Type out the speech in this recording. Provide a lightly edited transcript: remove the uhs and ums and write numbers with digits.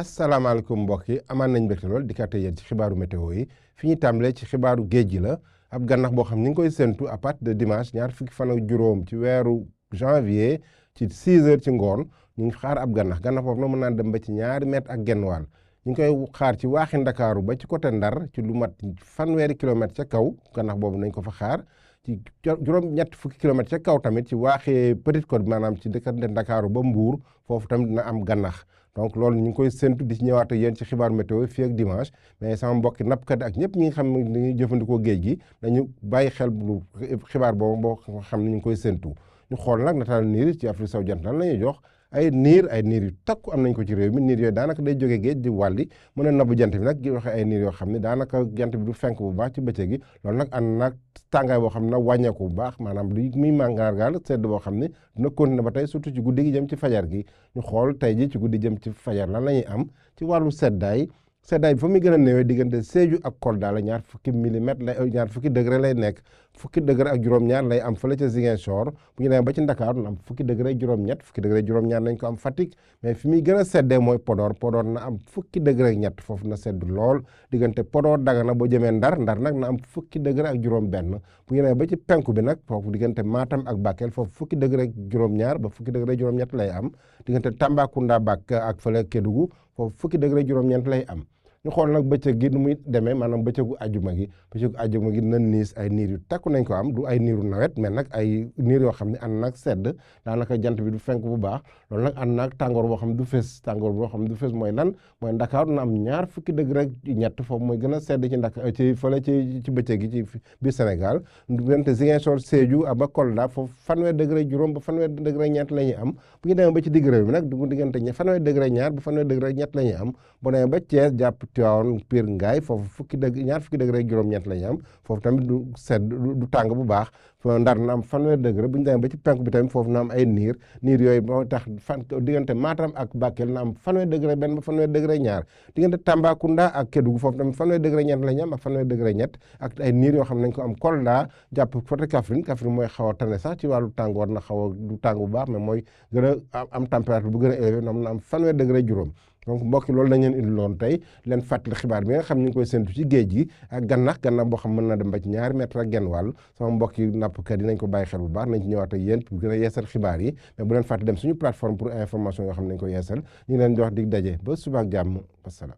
asalaamaaleykum mbokk yi amaan nañ mbégte lool di kàtte yéen ci xibaaru météo yi fi ñu tàmbalee ci xibaaru géej gi la ab gànnax boo xam ni ngi koy séntu à partir de dimanche ñaar fukki fan ak juróom ci weeru janvier ci 6 heures ci ngoon ñu ngi xaar ab gànnax boobu nag mën naa dem ba ci 2 mètres ak genn wàll ñu ngi koy xaar ci waaxi Ndakaaru ba ci côté Ndar ci lu mat fanweeri kilomètre ca kaw gànnax boobu nañ ko fa xaar ci juróom ñett fukki kilomètre ca kaw tamit ci waaxi Petite Côte maanaam ci diggante Ndakaaru ba Mbuur foofu tamit dina am gànnax donc loolu ñu ngi koy séntu di ci ñëwaat ak yéen ci xibaaru météo fii ak dimanche mais sama mbokki nappkat ak ñëpp ñi nga xam ne dañuy jëfandikoo géej gi dañu bàyyi xel lu xibaar boo xam ne ñu ngi koy séntu ñu xool nag nataal niir ci Afrique sowu jant lan la ñuy jox ay niir yu takku am nañ ko ci réew mi niir yooyu daanaka day jóge géej di wàlli mën a nabu jant bi nag di waxe ay niir yoo xam ne daanaka jant bi du fenk bu baax ci bëccëg gi loolu nag ànd nag tàngaay boo xam ne nag wàññeeku bu baax maanaam li muy màngaargaal sedd boo xam ne dina continuer ba tey surtout ci guddi gi jëm ci fajar gi ñu xool tey ji ci guddi jëm ci fajar lan la ñuy am ci wàllu seddaay bi fa muy gën a néewee diggante Sédhiou ak Kolda la ñaar fukki millimètre ñaar fukki degré lay nekk fukki degré ak juróom-ñaar lay am fële ca Ziguinchor bu ñu demee ba ci Ndakaaru am fukki degré juróom-ñett fukki degré juróom-ñaar nañ ko am Fatick mais fi muy gën a seddee mooy Podor na am fukki degré ak ñett foofu na sedd lool diggante Podor Dagana boo jëmee Ndar nag na am fukki degré ak juróom-benn bu ñu demee ba ci penku bi nag foofu diggante Matam ak Bakel foofu fukki degré ak juróom-ñaar ba fukki degré juróom-ñett lay am diggante Tambacounda ak fële Kédougou foofu fukki degré juróom-ñeent lay am. ñu xool nag bëccëg gi nu muy demee maanaam bëccëgu ajuma gi na niis ay niir yu takku nañ ko am du ay niiru nawet mais nag ay niir yoo xam ne ànd nag sedd daanaka jant bi du fenk bu baax loolu nag ànd nag tàngoor boo xam ne du fës mooy lan mooy Ndakaaru na am ñaar fukki degré ak ñett foofu mooy gën a sedd ci fële ci bëccëg gi ci biir Sénégal diggante Ziguinchor Sédhiou ba Kolda foofu fanweer degré juróom ba fanweer degré ñett la ñuy am bu ñu demee ba ci digg réew bi nag diggante fanweer degré ñaar ba fanweer degré ñett la ñuy am bu demee ba Thiès jàpp Tivaouane Pire Ngaye foofu ñaar fukki degré juróom-ñett la ñu am foofu tamit du sedd du tàng bu baax Ndar na am fanweer degré bu ñu demee ba ci penku bi tamit foofu na am ay niir yooyu moo tax diggante Matam ak Bakel na am fanweer degré benn ba fanweer degré ñaar diggante Tambacounda ak Kédougou foofu tamit fanweer degré ñett la ñu am ak fanweer degré ñett ak ay niir yoo xam ne nañ ko am Kolda jàpp côté Kaffrine mooy xaw a tane sax ci wàllu tàngoor na xaw a du tàng bu baax mais mooy gën a am température bu gën a élevé noonu na am fanweer degré juróom donc mbokki loolu lañ leen indi loon tey leen fàttali xibaar bi nga xam ñu ngi koy séntu ci géej gi ak gànnax boo xam mën na dem ba ci 2 mètres ak genn wàll sama mbokki nappkat yi nañ ko bàyyi xel bu baax nañ ci ñëwaat ak yéen pour gën a yeesal xibaar yi mais bu leen fàtte dem suñu plateforme pour information yoo xam ne nañ ko yeesal ñu leen jox dig daje ba suba ak jàmm wasalaam